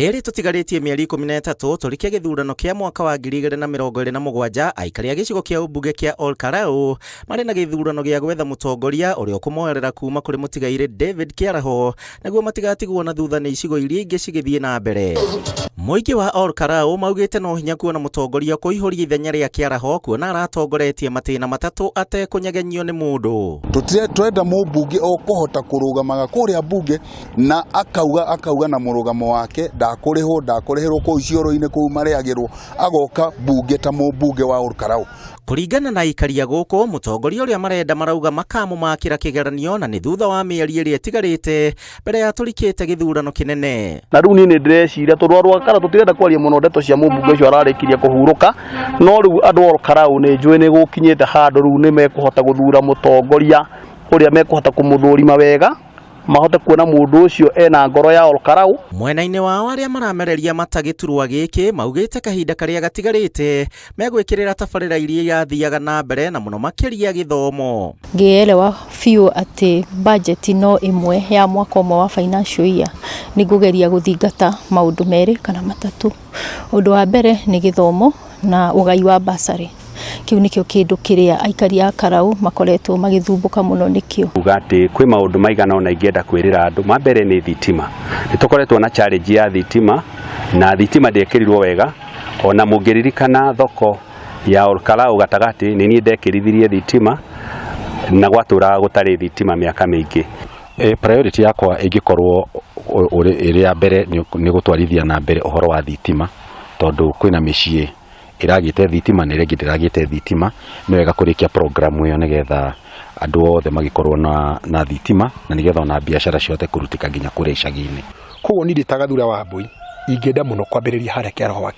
Rĩrĩ tũtigarĩtie mĩeri 13 tũrĩkie gĩthurano kĩa mwaka wa 2027, aikari a gĩcigo kĩa ũmbunge kĩa Ol Kalou marĩ na gĩthurano gĩa gwetha mũtongoria ũrĩa ũkũmoerera kuma kũrĩ mũtigairĩ David Kĩaraho nĩguo matigatigwo na thutha nĩ icigo iria ingĩ cigĩthiĩ na mbere. Mũingĩ wa Ol Kalou maugĩte no hinya kuona mũtongoria kũihũria ithenya rĩa Kĩaraho kuona aratongoretie matĩna matatũ atekũnyegenyio nĩ mũndũ. Tutire twenda mũmbunge ũkũhota kũrũgamaga kũrĩa mbunge na akauga na mũrũgamo wake, ndakũrĩhwo, ndakũrĩhĩrwo kũu cioro-inĩ kũu marĩagĩrwo, agoka mbunge ta mũmbunge wa Ol Kalou. Kũringana na aikari a gũkũ, mũtongoria ũrĩa marenda marauga makamũmakĩra kĩgeranio na nĩ thutha wa mĩeri ĩrĩa ĩtigarĩte mbere ya tũrikĩte gĩthurano kĩnene. Na rĩu niĩ nĩ ndĩreciria tondũ andũ a Karau tũtirenda kwaria mũno ndeto cia mũmbunge ũcio ararĩkirie kũhurũka, no rĩu andũ a Ol Kalou nĩ njũĩ nĩ gũkinyĩte handũ rĩu nĩ mekũhota gũthura mũtongoria ũrĩa mekũhota kũmũthũrima wega, mahote kuona mũndũ ũcio ena ngoro ya Ol Kalou. Mwena-inĩ wao arĩa maramereria mata gĩturwa gĩkĩ maugĩte kahinda karĩa gatigarĩte megwĩkĩrĩra tabarĩra iria irathiaga na mbere na mũno makĩria gĩthomo. Ngĩelewa biũ atĩ budget no ĩmwe ya mwaka ũmwe wa financial year, nĩ ngũgeria gũthingata maũndũ merĩ kana matatũ. Ũndũ wa mbere nĩ gĩthomo na ũgai wa bursary. Kĩu nĩkĩo kĩndũ kĩrĩa aikari a Karau makoretwo magĩthumbũka mũno nĩkĩo. Kuga atĩ kwĩ maũndũ maigana ũna ingĩenda kwĩrĩra andũ. Ma mbere nĩ thitima. Nĩ tũkoretwo na challenge ya thitima na thitima ndĩekĩrirwo wega. Ona mũngĩririkana thoko ya Ol Kalou gatagatĩ nĩ niĩ ndekĩrithirie thitima na gwatũraga gũtarĩ thitima mĩaka mĩingĩ. Priority yakwa ĩngĩkorwo ĩrĩ ya mbere nĩ gũtwarithia na mbere ũhoro wa thitima, tondũ kwĩna mĩciĩ ĩragĩte thitima na ĩrĩa ĩngĩ ndĩragĩte thitima. Nĩ wega kũrĩkia program ĩyo nĩgetha andũ othe magĩkorwo na thitima na nĩgetha ona biacara cihote kũrutĩka nginya kũrĩa icagi-inĩ. Koguo niĩ ndĩ ta Gathura wa Mbũi ingĩenda mũno kwambĩrĩria harĩa Kĩaraho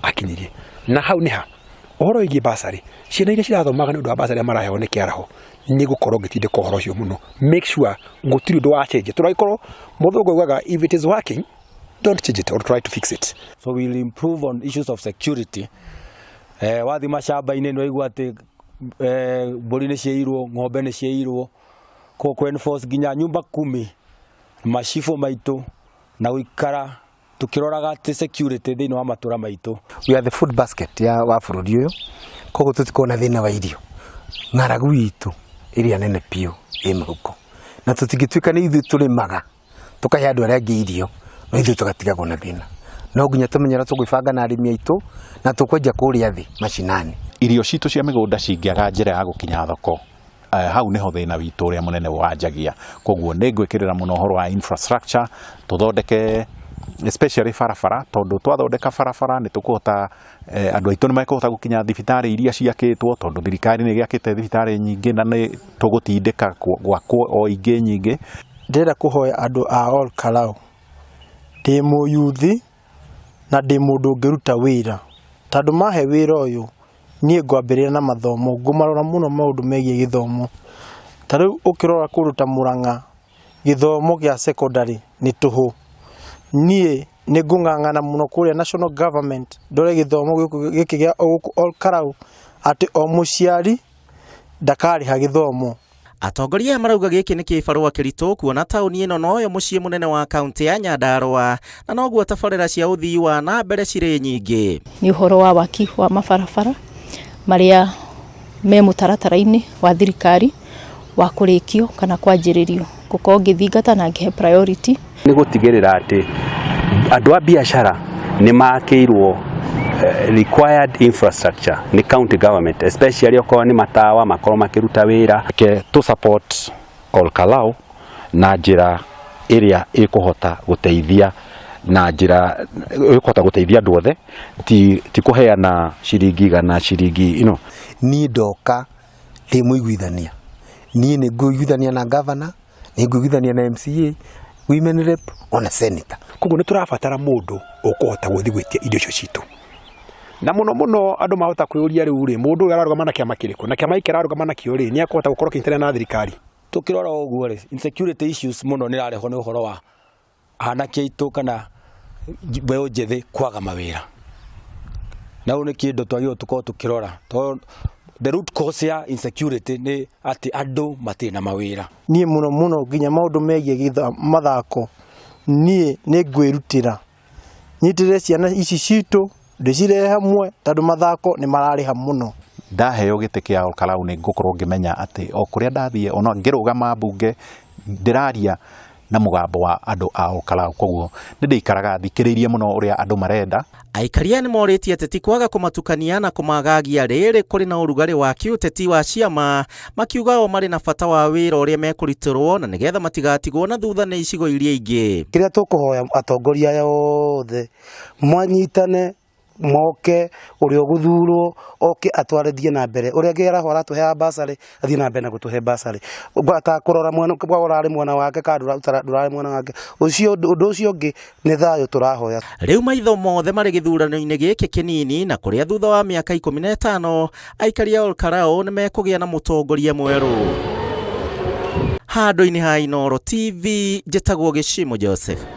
akinyirie, na hau nĩ ha ũhoro wĩgiĩ bursary. Ciana iria cirathomaga nĩ ũndũ wa bursary maraheo nĩ Kĩaraho, nĩ ngũkorwo ngĩtindĩka ũhoro ũcio mũno, make sure gũtirĩ ũndũ wa change. Tũragĩkorwo mũthũngũ augaga, "If it is working, don't change it or try to fix it." So we'll improve on issues of security. Wathi macamba-inĩ nĩ waigua atĩ mbũri nĩ ciairwo, ng'ombe nĩ ciairwo, koguo enforce nginya nyumba kumi macibũ maitũ na gũikara tukĩroraga atĩ security thĩinĩ wa matũra maitũ. We are the food basket ya wa bũrũri ũyũ, koguo tũtikorwo na thĩna wa irio. Ng'aragu itũ ĩrĩa nene biũ ĩ mũhuko, na tũtingĩtuĩka nĩ ithuĩ tũrĩmaga tũkahe andũ arĩa angĩ irio no ithuĩ tũgatigagwo na thĩna. No nginya tũmenye ũrĩa tũgwĩbanga na arĩmi aitũ na tũkwenja kũrĩa thĩ macinani. Irio citũ cia mĩgũnda cingĩaga njĩra ya gũkinya thoko, hau niho thĩna witũ ũrĩa mũnene wanjagia. Koguo nĩ ngwĩkĩrĩra mũno ũhoro wa infrastructure, tũthondeke especially barabara, tondũ twathondeka barabara nĩ tũkũhota andũ aitũ nĩ mekũhota gũkinya thibitarĩ iria ciakĩtwo, tondũ thirikari nĩ ĩgĩakĩte thibitarĩ nyingĩ na nĩ tũgũtindĩka gwakwo o ingĩ nyingĩ. Ndĩrenda kũhoya andũ a Ol Kalou, ndĩ mũyuthi na ndĩ mũndũ ũngĩruta wĩra, tondũ mahe wĩra ũyũ niĩ ngwambĩrĩria na mathomo, ngũmarora mũno maũndũ megiĩ gĩthomo. Ta rĩu ũkĩrora kũndũ ta Murang'a, gĩthomo gĩa secondary nĩ tũhũ. Niĩ nĩ ngũng'ang'ana mũno kũrĩa national government ndore gĩthomo gĩkĩ gĩa gũkũ Ol Kalou, atĩ o mũciari ndakarĩha gĩthomo. Atongoria aya marauga gĩkĩ nĩ kĩbarũa kĩritũ kuona taũni ĩno noyo mũciĩ mũnene wa kaunti ya Nyandarua na noguo tabarĩra cia ũthii wa na mbere cirĩ nyingĩ. Nĩ ũhoro wa waki wa mabarabara marĩa me mũtaratara-inĩ wa thirikari wa kũrĩkio kana kwanjĩrĩrio, ngũkorwo ngĩthingata na ngĩhe priority. Nĩ gũtigĩrĩra atĩ andũ a biacara nĩ makĩirwo required infrastructure nĩ county government, especially okorwo nĩ matawa makorwo makĩruta wĩra. Ke tũ support Ol Kalou na njĩra ĩrĩa ĩkũhota gũteithia, na njĩra ĩkũhota gũteithia andũ othe, ti kũheana ciringi 100 ciringi ino. Niĩ ndoka ndĩ mũiguithania, niĩ nĩ ngũiguithania na governor, nĩ ngũiguithania na MCA, women rep ona senator. Koguo nĩ tũrabatara mũndũ ũkũhota gũthiĩ gwĩtia indo icio citũ, na mũno mũno andũ mahota kwĩyũria, rĩu rĩ, mũndũ ũyũ ararũgama na kĩama kĩrĩkũ, na kĩama gĩkĩ ararũgama nakĩo rĩ, nĩ akũhota gũkorwo kĩnyitanĩra na thirikari? Tukirora ũguo rĩ, insecurity issues mũno nĩ irarehwo nĩ ũhoro wa anake aitũ kana mbeũ njĩthĩ kwaga mawĩra, na ũyũ nĩ kĩndũ twagĩrĩirwo tũkorwo tũkĩrora, tondũ the root cause ya insecurity nĩ atĩ andũ matirĩ na mawĩra. Niĩ mũno mũno nginya maũndũ megiĩ mathako, niĩ nĩ ngwĩrutĩra. Nyitĩrĩre ciana ici citũ, ndĩcirehe hamwe tondũ mathako nĩ mararĩha mũno. Ndaheo gĩtĩ kĩa Olkalau nĩ ngũkorwo ngĩmenya atĩ o kũrĩa ndathiĩ ona ngĩrũgama mbunge ndĩraria na mũgambo wa andũ a Olkalau, koguo nĩ ndĩikaraga thikĩrĩirie mũno ũrĩa andũ marenda. Aikari aya nĩmorĩtie ateti kwaga kũmatukania na kũmagagia rĩrĩ kũrĩ na ũrugarĩ wa kĩũteti wa ciama, makiuga o marĩ na bata wa wĩra ũrĩa mekũrutĩrwo na nĩgetha matigatigwo na thutha nĩ icigo iria ingĩ. Kĩrĩa tũkũhoya atongoria aya othe manyitane moke ũrĩa ũgũthurwo oke atwarithie na mbere ũrĩa Kĩaraho aratũhe basarĩ athiĩ na mbere na gũtũhe basarĩ atakũrora mwena ũrarĩ mwena wake kana ndũrarĩ mwena wake ũcio ũndũ ũcio ũngĩ nĩ thayũ tũrahoya. Rĩu maitho mothe marĩ gĩthurano-inĩ gĩkĩ kĩnini na kũrĩa thutha wa mĩaka 15 aikari a Olkalau nĩ mekũgĩa na mũtongoria mwerũ. Handũ-inĩ ha Inooro TV njĩtagwo Gĩcimo Joseph.